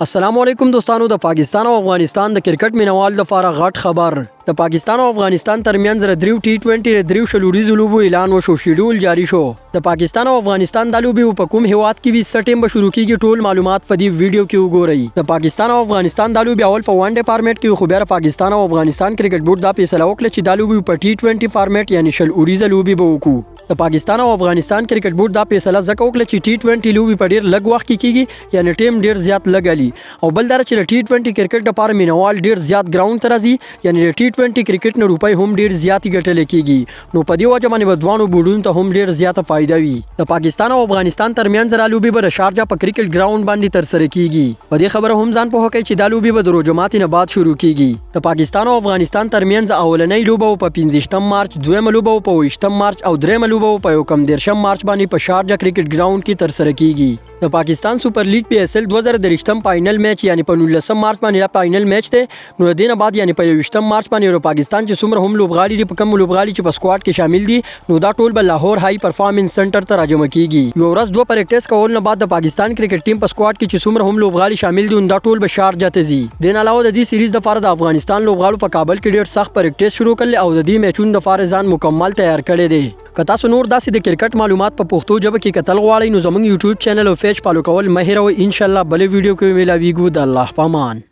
السلام علیکم دوستانو، د پاکستان او افغانستان د کرکټ مینوال لپاره غټ خبر. د پاکستان او افغانستان ترمنځ د دریو ټي 20 د دریو 20 اوریزو لوبو اعلان وشو، شیډول جاری شو. د پاکستان او افغانستان د لوبې په کوم هیواد کې وي، څه ټیم به شروع کیږي، ټول معلومات په دې ویډیو کې وګورئ. د پاکستان او افغانستان د لوبې اول په one day format کې، خو بیا پاکستان او افغانستان کرکټ بورډ دا فیصله وکړه چې دا لوبې په ټي 20 فارمیټ یعنی 20 اوریزه لوبې به وکړو. د پاکستان او افغانستان کرکټ بورډ دا فیصله ځکه وکړه چې ټي 20 لوبې په ډیر لږ وخت کې کیږي، یعنی ټیم ډیر زیات لږ الی او بل دا چې د ټي 20 کرکټ لپاره مینوال ډیر زیات ګراوند ته راځي، یعنی د ټي 20 کرکټ نه روپۍ هم ډیر زیاتې ګټل کیږي. نو په دې وجه باندې به دواړو بورډونو ته هم ډیر زیاته فایده وي. د پاکستان او افغانستان ترمنځ را لوبې به د شارجه په کرکټ ګراوند باندې ترسره کیږي. په دې خبره هم ځان پوه کړئ چې دا لوبې به د روژه ماتي نه بعد شروع کیږي. د پاکستان او افغانستان ترمنځ اولنۍ لوبه په 25 مارچ، دویمه لوبه په 20 مارچ او دریمه لوبه په 31 مارچ باندې په شارجه کرکټ ګراوند کې ترسره کیږي. د پاکستان سپر لیګ پی ایس ایل 2023 فائنل میچ، یعنی په 19 مارچ باندې دا فائنل میچ دی. نو د دې نه بعد یعنی په 21 مارچ باندې د پاکستان چې څومره هم لوبغاړي دي، په کوم لوبغاړي چې په سکواډ کې شامل دي، نو دا ټول به لاهور های پرفارمنس سنټر ته راجمع کیږي. یو ورځ دوه پریکټیس کول نه بعد د پاکستان کرکټ ټیم په سکواډ کې چې څومره هم لوبغاړي شامل دي، نو دا ټول به شارجه ته ځي. دین علاوه د دې سیریز د لپاره د افغانستان لوبغاړو په کابل کې ډیر سخت پریکټیس شروع کړل او د دې میچونو لپاره ځان مکمل تیار کړی دی. که تاسو نور داسې د کرکټ معلومات په پښتو ژبه کې کتل غواړئ، نو زموږ یوټیوب چینل او پیج فالو کول مه هېروئ. ان شاء الله بله ویډیو کې ملاویږو. د الله په امان.